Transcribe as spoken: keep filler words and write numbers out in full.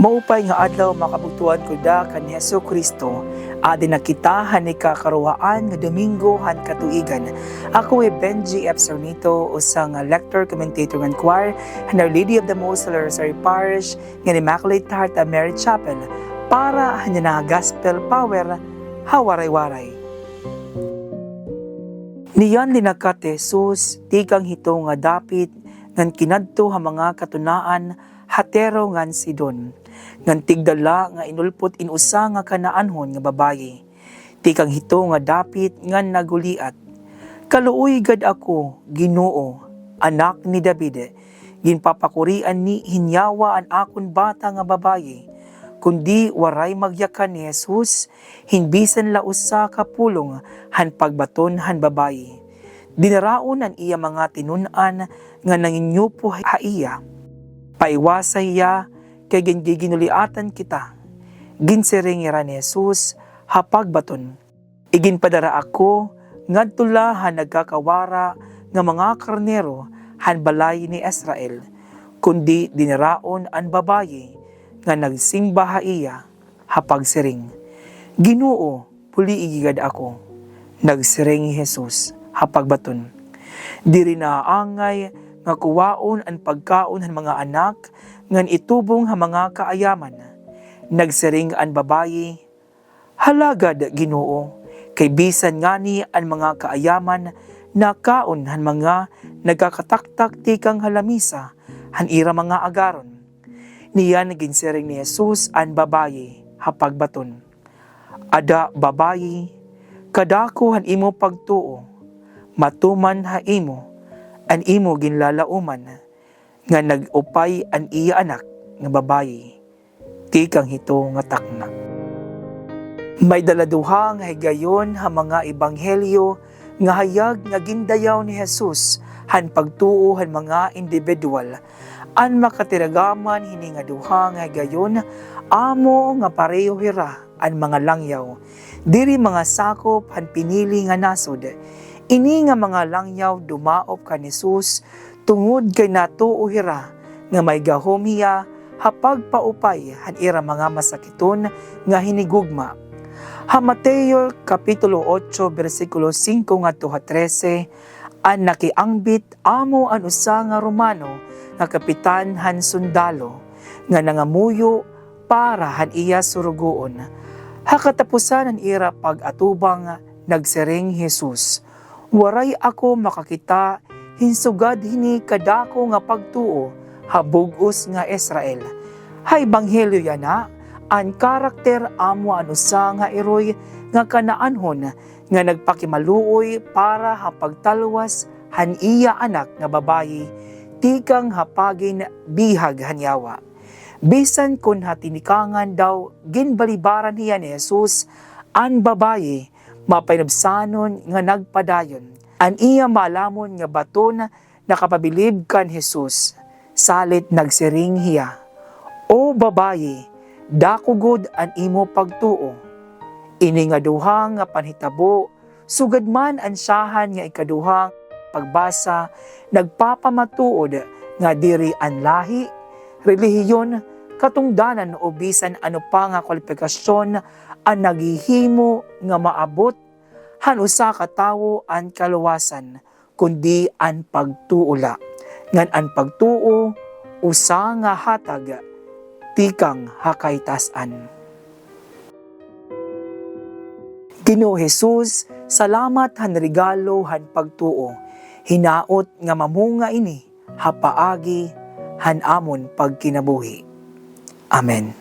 Maupay nga adlaw, mga kabugtoan ko da kan Jesu-Cristo. Adi na kita han ikakaruhaan nga Domingo han katuigan. Ako hi Benji F. Sarmito, usa nga lector, commentator ngan choir han Our Lady of the Most Holy Rosary Parish ngan Immaculate Heart of Mary Chapel para han yana nga Gospel Power ha Waray-Waray. Niyan linakat hi Jesus tikang hito nga dapit ngan kinadto ha mga katunaan ha Tiro ngan Sidon, ngan tigda la nga inulpot in usa nga Canaanhon nga babayi. Tikang hito nga dapit ngan naguliat, "Kaluoy gad ako, Ginoo, Anak ni David, ginpapakurian ni hin Yawa an akon bata nga babayi." Kundi waray magyakan ni Jesus hin bisan la usa ka pulong han pagbaton han babayi. Dinaraon an iya mga tinun-an nga nanginyupo ha iya, "Paiwasa hiya, kay gingiginuliatan kita." Ginsiring hira ni Jesus ha pagbaton, "Iginpadara ako ngadto la ha nagkakawara nga mga karnero han balay ni Israel." Kundi dinaraon an babayi nga nagsingba ha iya ha pagsiring, "Ginoo, bulii gad ako." Nagsiring hi Jesus ha pagbaton, "Diri naangay nga kuwaon an pagkaon han mga anak ngan itubong ha mga kaayaman." Nagsiring an babayi, "Hala gad, Ginoo, kay bisan ngani an mga kaayaman nakaon han mga nagkakataktak tikang ha lamisa han ira mga agaron." Niyan ginsiring ni Jesus an babayi ha pagbaton, "Ada, babayi, kadako han imo pagtuo, matuman ha imo an imo ginlalaoman." Nga nag-upay an iya anak nga babayi tikang hito nga takna. May dala duha nga higayon ha mga ebanghelyo nga hayag nga gindayaw ni Jesus han pagtuo han mga indibidwal. An makatiragaman hini nga duha nga higayon, amo nga pareho hira an mga langyaw. Diri mga sakop han pinili nga nasod. Ini nga mga langyaw dumaop kan Jesus tungod kay natuo hira nga may gahom hiya ha pagpaupay han ira mga masakiton nga hinigugma. Ha Mateo Kapitulo otso, bersikulo singko ngadto ha trese, an nakiangbit amo an usa nga Romano nga kapitan han sundalo nga nangamuyo para han iya surugoon. Ha katapusan han ira pag-atubang, nagsiring hi Jesus, "Waray ako makakita hin sugad hini kadako nga pagtuo ha bug-os nga Israel." Ha ebanghelyo yana, an karakter amo an usa nga heroy nga Canaanhon nga nagpakimaluoy para ha pagtalwas han iya anak nga babayi tikang ha pagin bihag han yawa. Bisan kon ha tinikangan daw ginbalibaran hiya ni Jesus, an babayi mapainubsanon nga nagpadayon. An iya maalamon nga baton nakapabilib kan Jesus, salit nagsiring hiya, "O babayi, dako gud an imo pagtuo." Ini nga duha nga panhitabo, sugad man an syahan nga ikaduha pagbasa, nagpapamatuod nga diri an lahi, relihiyon, katungdanan o bisan ano pa nga kwalipikasyon an naghihimo nga maabot han usa ka tawo an kaluwasan, kundi an pagtuo la, ngan an pagtuo usa nga hatag tikang ha kaitas-an. Ginoo Jesus, salamat han regalo han pagtuo. Hinaot nga mamunga ini ha paagi han amon pagkinabuhi. Amen.